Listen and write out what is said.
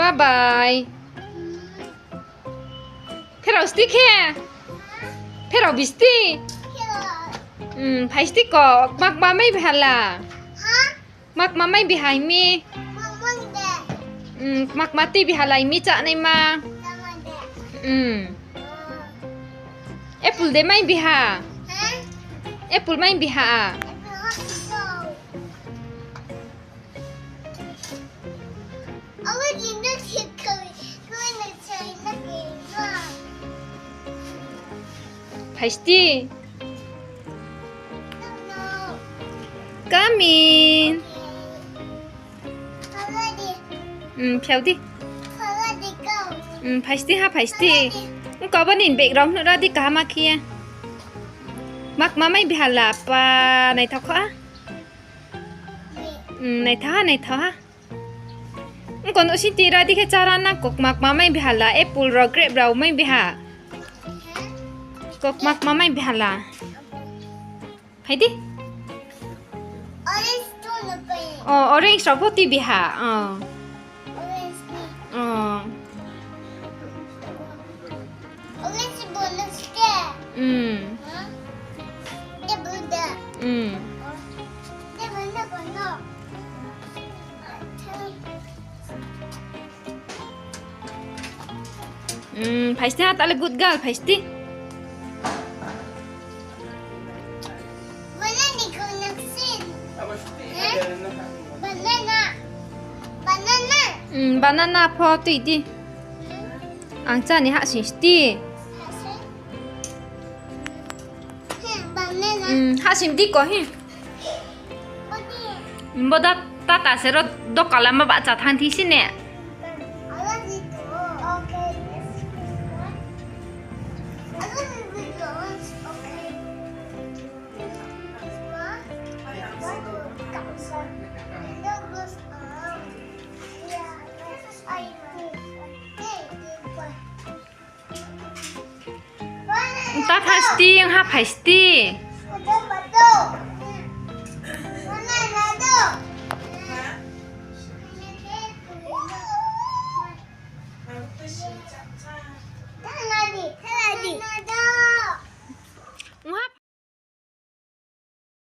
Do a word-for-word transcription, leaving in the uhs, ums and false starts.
Bye bye. Pherao sti khe. Pherao bisti. Phai sti ko, kma kma mai bihala. Kma kma mai bihai mi. Kma kma tui bihalai mi chánaima. Apple de mai biha. Apple mai biha. Phai sti. Coming. Phiao di. Phai sti ha, phai sti. Ongkha bo ni background nuhra di kaham khe ye. Kma kma mai bihala pa, naithao kho a. Naithao ha, naithao ha. Ongkha no siti ra di khe chára na, kma kma mai bihala, apple rao, grape rao mai biha. Kma kma mai bihala. Phai di. Orange rao pho tui biha. Phai sti ha, ta le good girl, phai sti. Banana pho tui di. Ang chá ni hahsoing sti. Hahsoing di ko hi. Bo da tata se ro doka lama bahcha thanng thi si ne. Ta phai sti, ang ha phai sti.